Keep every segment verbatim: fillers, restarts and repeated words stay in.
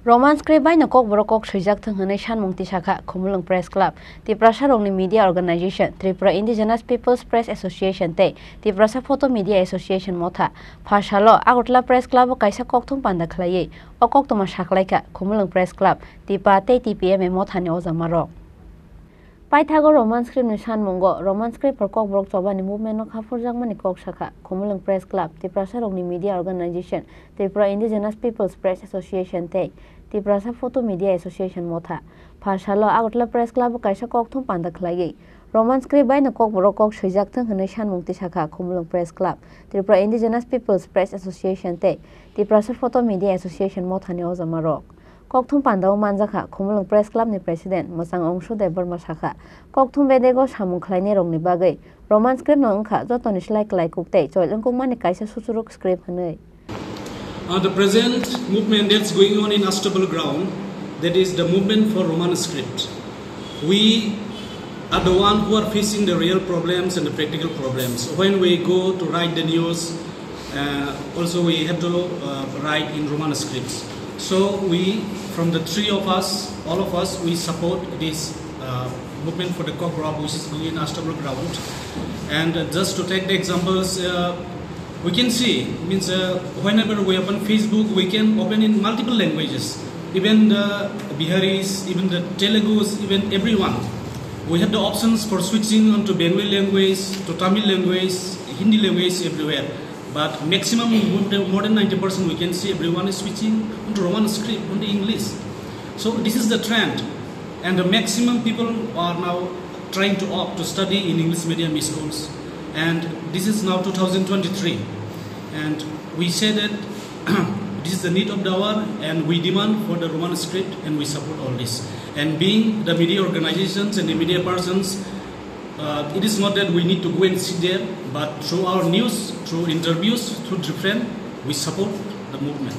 Roman script bai no Kokborok kok swijak thwng hwnwi sanmung tisakha Khumulwng Press Club, Tiprasa rokni media organization, Tripura Indigenous People's Press Association tei Tiprasa Photo Media Association motha. Pha salo Agartala Press Club o kaisa kokthum panda khlaiwi o koktwma saklaikha Khumulwng Press Club, Tipa tei T P M A mothani ojamarok. Paithago Roman script ni sanmungo Roman script for Kokborok chobani movement no khapurjakmani kok sakha Khumulwng Press Club, Tiprasa rokni media organization, Tripura Indigenous People's Press Association tei Tiprasa Photo Media Association motha. Pha salo Agartala Press Club o kaisa kokthum panda khlaiwi Roman script bai no Kokborok kok swijak thwng hwnwi sanmung tisakha Khumulwng Press Club, Tripura Indigenous People's Press Association tei Tiprasa Photo Media Association mothani ojamarok. Kokthum pandao manjakha Khumulwng Press Club ni President Mwchang Ongshu Debbarma sakha, kokthum bedego samung khlainairokni bagwi Roman script no wngkha jotoni slai kwlaikuk tei choil wngkukmani kaisa suchuruk script hwnwi. Uh, the present movement that's going on in Astabal ground, that is the movement for Roman script. We are the one who are facing the real problems and the practical problems. When we go to write the news, uh, also we have to uh, write in Roman scripts. So we, from the three of us, all of us, we support this uh, movement for the Kokborok, which is going in Astabal ground. And uh, just to take the examples, uh, we can see, means uh, whenever we open Facebook, we can open in multiple languages. Even the Biharis, even the Telugus, even everyone. We have the options for switching onto Bengali language, to Tamil language, Hindi language, everywhere. But maximum, more than ninety percent, we can see everyone is switching onto Roman script, onto English. So this is the trend, and the maximum people are now trying to opt to study in English medium schools. And this is now two thousand twenty-three, and we say that this is the need of the hour, and we demand for the Roman script, and we support all this. And being the media organizations and the media persons, uh, it is not that we need to go and sit there, but through our news, through interviews, through different, we support the movement.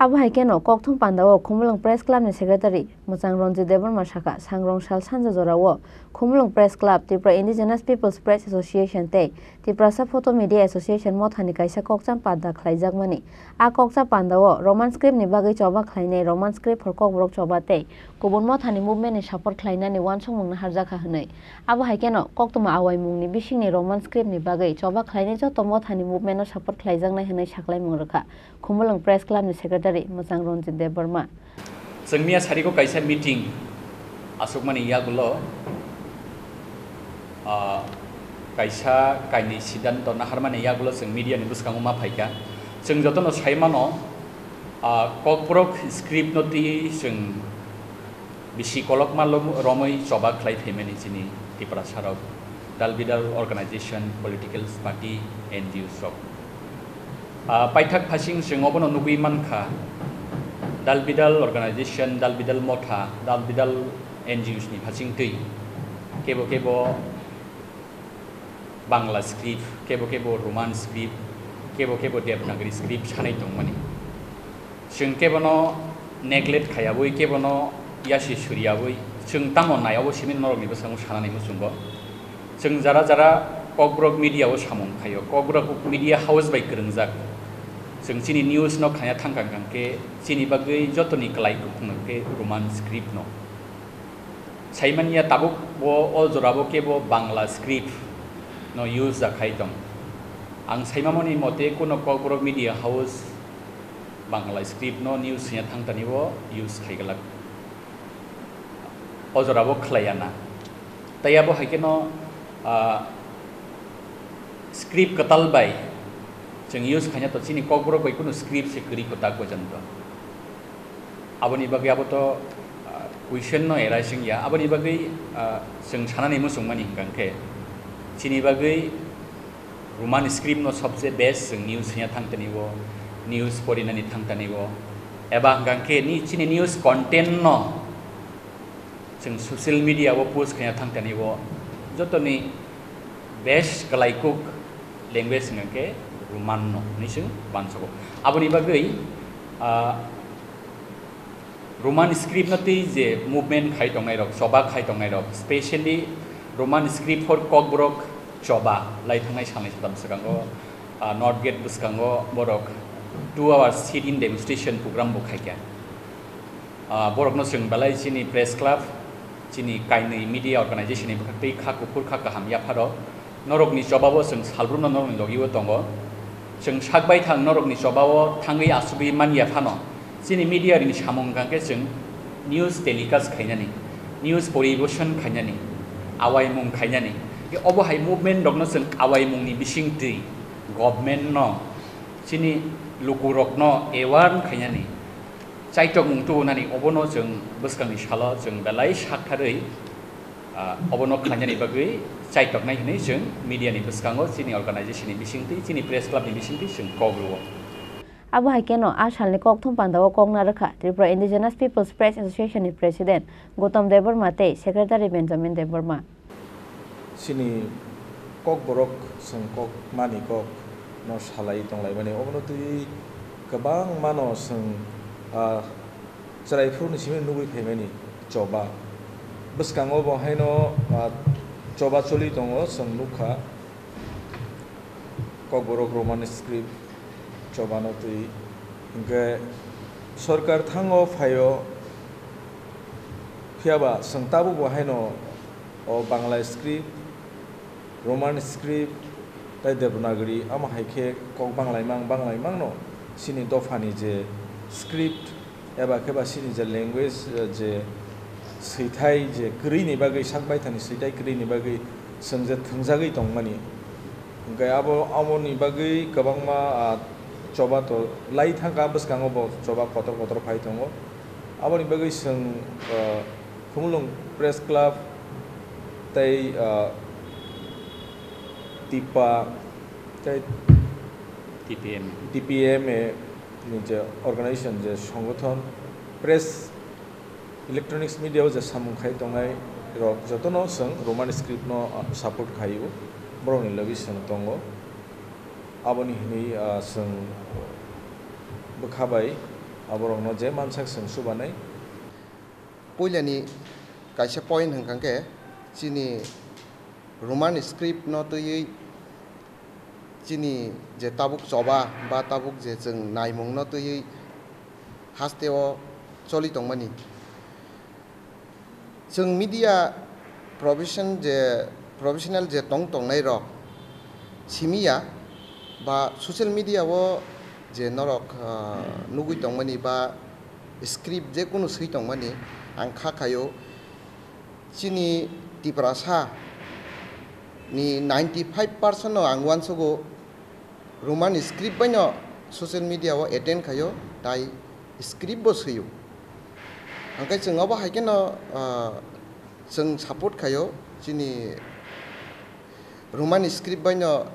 Abo hai kheno kokthum pandao Khumulwng Press Club ni Secretary Mwchang Ranjit Debbarma sakha, sangrong sal sanja jorao Khumulwng Press Club, Tripura Indigenous People's Press Association tei Tiprasa Photo Media Association mothani kaisa kokcham panda khlaijakmani. A kokcha pandao Roman script ni bagwi choba khlainai Roman script for Kokborok choba tei kubun mothani movement ni support khlainani uansukmung naharjakha hwnwi. Abo hai kheno koktwma awaimungni bisingni Roman script ni bagwi choba khlainai joto mothani movement no support khlaijaknai hwnwi saklaimung rwkha Khumulwng Press Club ni Secretary Mwchang Ranjit Debbarma. Chwng miya sariko kaisa meeting aswkmani yagulo, ah, kaisa kainwi siddhanto naharmani yagulo chwng media ni bwskango ma phaikha. Chwng jotono sai mano, ah, Kokborok script no twi chwng bisi kolokma lom-, romwi choba khlai phaimani chini Tiprasa rok, dal bidal organization, political party, N G Os rok. Ah, paithak phasing chwng obono nugwi mankha, dal bidal organization, dal bidal motha, dal bidal N G Os ni phasing twi kebo kebo Bangla script, kebo kebo Roman script, kebo kebo Devanagari script sanai tongmani. Chwng kebono neglect khayabwi, kebono yasi suriyawi, chwng tamo naiyawo simi norokni bwskango sanani muchungo. Chwng jara jara Kokborok media o samung khaio, Kokborok media house bai kwrwngjak. Chwng chini news no khaya thangkha hwnkhe chini bagwi jotoni kwlai kuphung hwnkhe Roman script no. Saimanya tabuk bo o jora bo kebo Bangla script no use ja khai tong. Ang saimamoni mote kuno Kokborok media house Bangla script no news swinya thangtani bo use khai glak. O jora bo khlaiya na. Tai abo hai kheno, ah, script kwtal bai chwng use khaina to chini Kokborok bai kuno script se kwrwi kwtak bo jani to. Aboni bagwi abo to, ah, question no arise wngya. Aboni bagwi, ah, chwng sanani muchungmani hwnkha khe chini bagwi Roman script no sobse best chwng news hwnya thangtani o, news porinani thangtani o, eba hwnkha khe ni chini news content no chwng social media o post khwnya thangtani o, jotoni best kwlaikuk language hwnkha khe Roman no hwnwi chwng uansugo. Aboni bagwi, ah, Roman script no twi je movement khai tongnai rok, choba khai tongnai rok, specially Roman script for Kokborok choba lai thangnai salni satam swkango, ah, North Gate bwskango borok two hours sit-in demonstration program bo khaikha. Ah, borokno chwng belai chini press club, chini kainwi media organization ni bwkhak twi kha kuphur kha kaham yapharo. Norokni chobao chwng salbrumno norokni logio tongo. Chwng sak baithang norokni chobao thangwi asugwi man yaphano. Chini media ni samung hwnkha khe chwng news telecast khainani, news poribeson khainani, awaimung khainani. Obo hai movement rokno chwng awaimungni bisingtwi government no, chini lukurokno aware khainani, chaitokmung tubunani, obono chwng bwskangni salo chwng belai saktharwi, ah, obono khlainani bagwi chaitoknai hwnwi chwng media ni bwskango chini organization ni bisingtwi, chini press club ni bisingtwi chwng kok rwo. Abo hai kheno a salni kokthum pandao kok narwkha Tripura Indigenous People's Press Association ni President Gautam Debbarma tei Secretary Benjamin Debbarma. Chini kokborok chwng kok mani kok no salai tonglaimani, obono twi kwbangmano chwng, ah, chwrai phuruni simi nugwi phaimani choba. Bwskango bo haino, ah, choba choli tongo, chwng nukha kokborok Roman script chobano twi. Hinkhe sorkar thango phaio, phiyaba chwng tabukbo haino o Bangla script, Roman script tei Devanagari, amo hai khe kok banglaimang banglaimangno chini dophani je script eba khe ba chini je language, eh, je swithai je kwrwini bagwi, sak baithani swithai kwrwini bagwi chwng je thwngjagwi tongmani. Hinkhe abo, aboni bagwi kwbangma, ah, choba to lai thangkha, bwskango bo choba kotor kotor phai tongo. Aboni bagwi chwng, ah, Khumulwng Press Club tei, ah, TIPA tei T P M. T P M A ni je organization, je songothon, press, electronics media o je samung khai tongnai rok jotono chwng Roman script no, ah, support khai o, borokni logi chwng tongo. Aboni hwnwi, ah, chwng bwkha bai aborokno je mansak chwng chubanai. Puilani kaisa point hwnkha khe chini Roman script no twiwi chini je tabuk choba ba tabuk je chwng naimung no twiwi haste o choli tongmani. Chwng media profession je, professional je tong tongnai rok simi ya ba social media o je norok, ah, nugwi tongmani ba script je kunu swi tongmani, ang kha khaio chini Tiprasa ni ninety five percent no ang uansugo Roman script baino social media o attend khaio, tai script bo swio. Hwnkhe chwng obo hai kheno, ah, chwng support khaio chini Roman script baino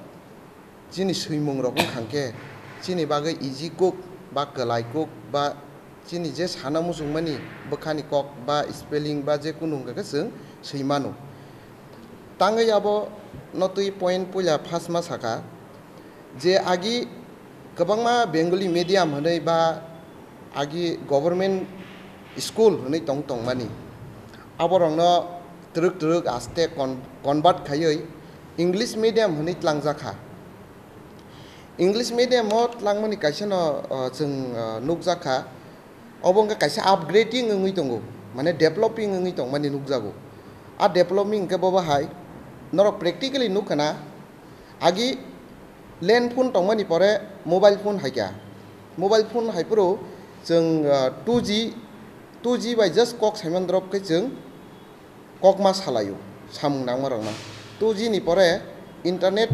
chini swimung rok wngkha khe chini bagwi easy kuk ba kwlai kuk ba chini je sana muchungmani bwkhani kok ba spelling ba je kunu wngkha khe chwng swi mano. Tangwi abo no twi point puila first ma saka je agi kwbangma Bengali medium hwnwi ba agi government school hwnwi tong tongmani, aborokno twrwk twrwk aste con-, convert khaiwi English medium hwnwi tlangjakha. English medium o tlangmani kaisa no, uh, chwng, uh, nukjakha. Obo wngkha kaisa upgrading wngwi tongo, mane developing wngwi tongmani nukjago. A developing hwnkhe bobo hai, norok practically nukha na, agi land phone tongmani pore mobile phone hai kha. Mobile phone hai phuru chwng, ah, two G, two G bai just kok saiman drop khe chwng kokma salaio, samung nangmarokno. Two G ni pore internet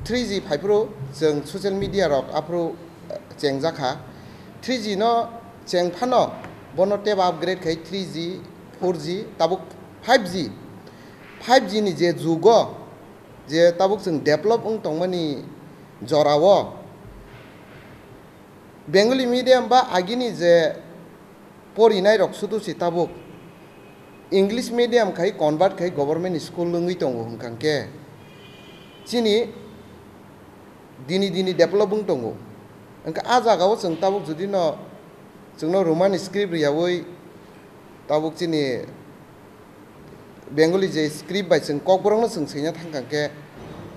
three G phaiphuru chwng social media rok aphuru, eh, chengjakha. Three G no chengphano bono teibo upgrade khai three G, four G, tabuk five G. Five G ni je jugo, je tabuk chwng develop wng tongmani jorao, Bengali medium ba agini je porinai rok sudu si tabuk English medium khai convert khai government school wngwi tongo hwnkha khe chini dini dini develop wng tongo. Hwnkha a jagao chwng tabuk jodi no chwngno Roman script riyawi tabuk chini Bengali je script bai chwng kokborokno chwng swina thangkha khe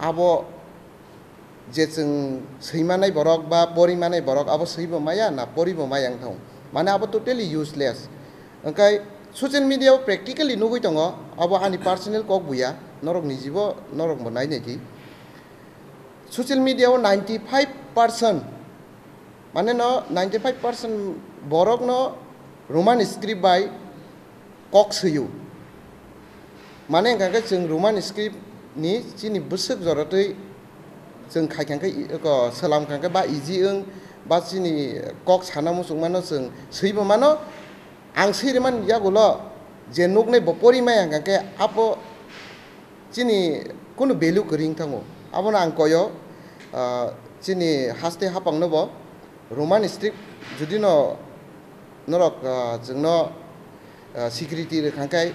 abo je chwng swimanai borok ba porimanai borok abo swibo maya na poribo maya wng thang, mane abo totally useless. Hwnkhe social media o practically nugwi tongo, abo ani personal kok buya, norok nijibo norok bo nai naidi. Social media o ninety five percent, mane no ninety five percent borok no Roman script bai kok swiyo. Mane hwnkha khe chwng Roman script ni chini bwswk joratwi chwng khai kha khe, i-, ko, swlam kha khe ba easy wng, ba chini kok sana muchung mano chwng swibo mano. Ang swi rwmani yagulo je nuknai bo pori maya hwnkha khe abo chini kunu value kwrwi wng thango. Abono ang koyo, ah, chini haste hapangno bo Roman script judino norok, ah, chwngno, ah, security rwkha khe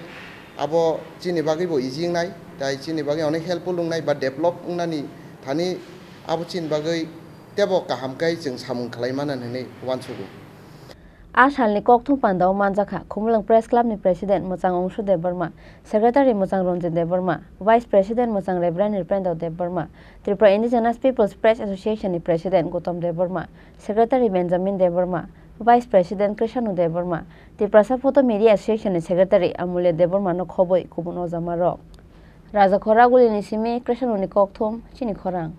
abo chini bagwi bo easy wngnai, tai chini bagwi onek helpful wngnai ba develop wngnani thani abo chini bagwi teibo kaham khe chwng samung khlai mano hinwi uansugo. A salni kokthum pandao manjakha Khumulwng Press Club ni President Mwchang Ongshu Debbarma, Secretary Mwchang Ranjit Debbarma, Vice President Mwchang Reverend Nripendo Debbarma, Tripura Indigenous Peoples Press Association ni President Gautam Debbarma, Secretary Benjamin Debbarma, Vice President Krishanu Debbarma, Tiprasa Photo Media Association ni Secretary Amulya Debbarma no khobwi kubun ojamarok. Raja Khoraguli ni simi Krishanu ni kokthum chini khorang.